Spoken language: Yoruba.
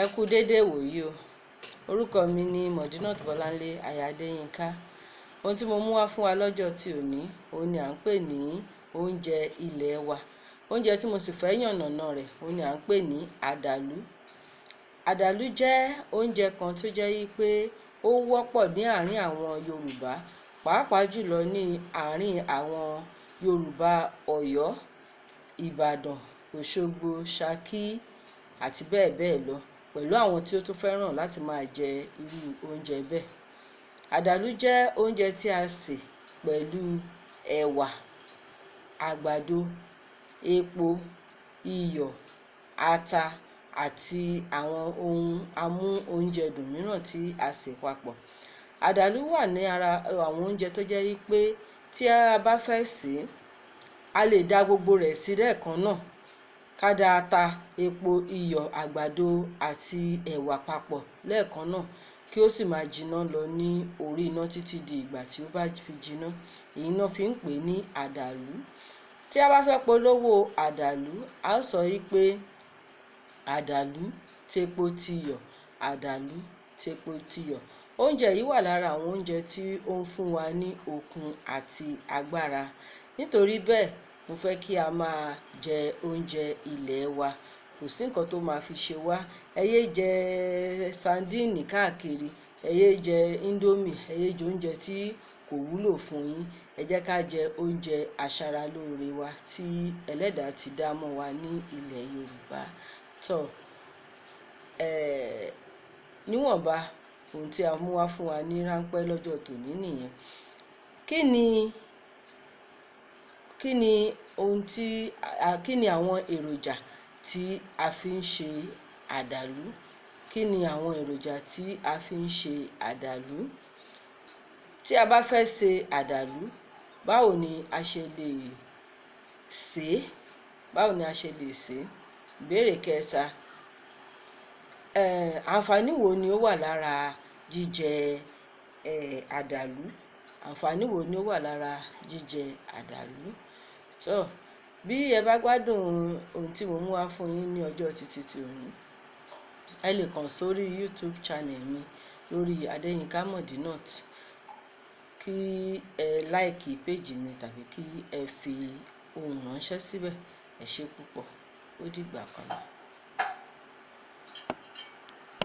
Ẹ kú dédé ìwòyí o. Orúkọ mi ni Modinat Bọ́láńlé aya Adéyínká. Ohun tí mo mú wá fún wa lọ́jọ́ tí òní, òun ni à ń pè ní oúnjẹ ilẹ̀ wa. Oúnjẹ tí mo sì fẹ́ yànnàná rẹ̀, òun ni à ń pè ní àdàlú. Àdàlú jẹ́ oúnjẹ kan tó jẹ́ wípé ó wọ́pọ̀ ní àárín àwọn Yorùbá, pàápàá jùlọ ní àárín àwọn Yorùbá Ọ̀yọ́, Ìbàdàn, Òṣogbo, Ṣakí àti bẹ́ẹ̀ bẹ́ẹ̀ lọ, pẹ̀lú àwọn tí ó tún fẹ́ràn láti máa jẹ irú oúnjẹ bẹ́ẹ̀. Àdàlú jẹ́ oúnjẹ tí a sè pẹ̀lú ẹ̀wà, àgbàdo, epo, iyọ̀, ata àti àwọn ohun amú oúnjẹ dùn mìíràn tí a sè papọ̀. Àdàlú wà ní ara àwọn oúnjẹ tó jẹ́ wípé tí a bá fẹ́ sè é, a lè da gbogbo rẹ̀ sí lẹ́ẹ̀kan náà. Ká da ata, epo, iyọ̀, àgbàdo àti ẹ̀wà papọ̀ lẹ́ẹ̀kan náà kí ó sì máa jiná lọ ní orí iná títí di ìgbà tí ó bá fi jiná. Èyí ná fi ń pè ní àdàlú. Tí a bá fẹ́ polówó àdàlú, a ó sọ wípé àdàlú tepo tiyọ̀, àdàlú tepo tiyọ̀. Oúnjẹ yìí wà lára àwọn oúnjẹ tí ó ń fún wa ní okun àti agbára. Nítorí bẹ́ẹ̀, mo fẹ́ kí a máa jẹ oúnjẹ ilẹ̀ wa. Kò sí nǹkan tó máa fi ṣe wá. Ẹ yé jẹ sandíìnì káàkiri, ẹ yé jẹ índómì, ẹ yé jẹ oúnjẹ tí kò wúlò fún yín. Ẹ jẹ́ ká jẹ oúnjẹ aṣaralóore wa tí ẹlẹ́dàá ti dá mọ́ wa ní ilẹ̀ Yorùbá. Tọ́, níwọ̀nba ohun tí a mú wá fún wa ní ráńpẹ́ lọ́jọ́ tòní nìyẹn. Kí ni ohun tí kí ni àwọn èròjà tí a fi ń ṣe àdàlú? Kí ni àwọn èròjà tí a fi ń ṣe àdàlú? Tí a bá fẹ́ ṣe àdàlú, báwo ni a ṣe lè sè é? Báwo ni a ṣe lè sè é? Ìbéèrè kẹta, àǹfààní wo ni ó wà lára jíjẹ àdàlú? Àǹfààní wo ni ó wà lára jíjẹ àdàlú? Tọ́, bí ẹ bá gbádùn ohun tí mo mú wá fún yín ní ọjọ́ títí ti òní, ẹ lè kàn sórí YouTube channel mi lórí Adéyínká Modinat kí ẹ like page mi tàbí kí ẹ fi ohùn ránṣẹ́ síbẹ̀. Ẹ ṣé púpọ̀. Ó dìgbà kan náà.